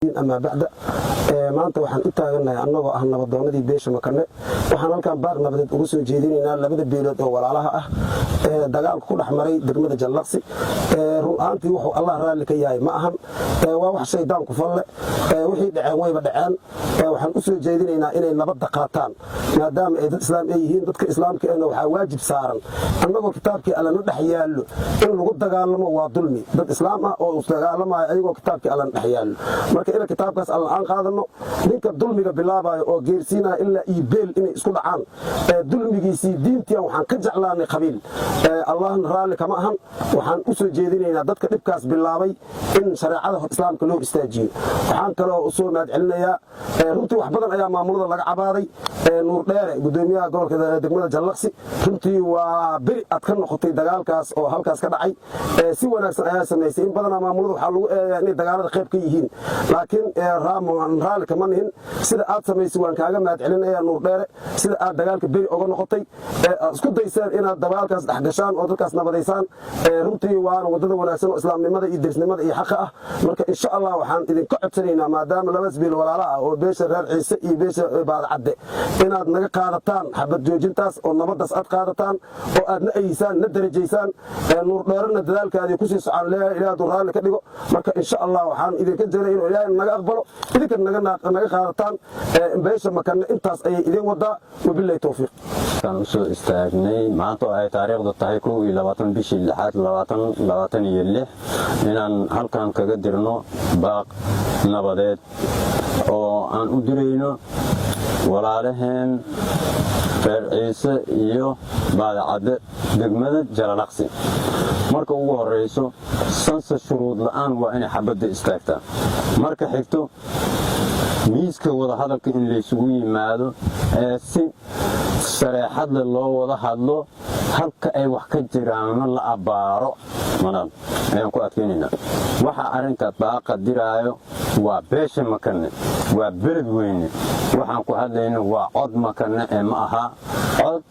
Amaa bacda, maanta waxaan u taagannahay annagoo ah nabadoonnadii beesha Makane. Waxaan halkan baaq nabadeed uga soo jeedinaynaa labada beelood oo walaalaha ah ee dagaalka ku dhex maray degmada Jallaqsi. Run ahaantii, wuxuu Allah raalli ka yahay ma ahan, waa wax shaydaanku falle. Wixii dhaceen wayba dhaceen. Waxaan u soo jeedinaynaa inay nabadda qaataan, maadaama ay dad islaam ay yihiin. Dadka islaamka ehna waxaa waajib saaran, annagoo kitaabkii Allana dhex yaallo, in lagu dagaalamo waa dulmi. Dad islaam ah oo dagaalamaya ayagoo kitaabkii Allana dhex yaallo, marka ina kitaabkaas Alla aan qaadano. Ninka dulmiga bilaabayo oo geersiinaya ilaa iyo beel inay isku dhacaan, dulmigiisii diintian waxaan ka jeclaanay qabiil, Allahna raalli kama ahan. Waxaan u soo jeedinaynaa dadka dhibkaas bilaabay in shareecada islaamka loo istaajiyo. Waxaan kaloo usoo mahad celinayaa, runtii wax badan ayaa maamulada laga cabaaday, Nuur Dheere, gudoomiyaha gobolka degmada Jallaqsi. Runtii waa beri aad ka noqotay dagaalkaas oo halkaas ka dhacay. Si wanaagsan ayaa samaysay. In badanaa maamulada waxaa lagu eedeeyaa inay dagaalada qayb ka yihiin, laakiin raalli kama nihin sida aad samaysay. Waan kaaga mahad celinaya, Nuur Dheere, sida aad dagaalka beri oga noqotay, isku dayseen inaad dagaalkaas dhexgashaan oo dadkaas nabadaysaan. Runtii waana wadada wanaagsan oo islaamnimada iyo derisnimada iyo xaqa ah. Marka insha Allah waxaan idinka codsanaynaa, maadaama labadaas beel walaala ah oo beesha reer Ciise iyo beesha Baadacadde, inaad naga qaadataan xabad joojintaas oo nabadaas aad qaadataan oo aad na aysaan, na darajaysaan. Nuur Dheerena dadaalkaadii kusii socaan leeyahay, Ilaah hadduu raalli ka dhigo. Marka insha Allah waxaan idinka jeelay inuu Ilaahay naga aqbalo, idinka naga qaadataan. Beesha Makanne intaas ayay idin wadaa. Wabillahi towfiiq. Waxaan usoo istaagnay maanta oo ay taariikhdu tahay 21 bishii lixaad 2026 inaan halkan kaga dirno baaq nabadeed oo aan u dirayno walaalaheen reer Ciise iyo Baadacadde, degmada Jalalaqsi. Marka ugu horrayso, sansa shuruud la'aan waa inay xabadda istaagtaa. Marka xigto, miiska wadahadalka in laysugu yimaado ee si sareexadle loo wada hadlo, halka ay wax ka jiraanna la abbaaro madal ayaan ku adkaynaynaa. Waxa arrinta baaqa diraayo waa beesha Makane, waa Beled Weyne. Waxaan ku hadlayna waa cod Makane ee ma aha cod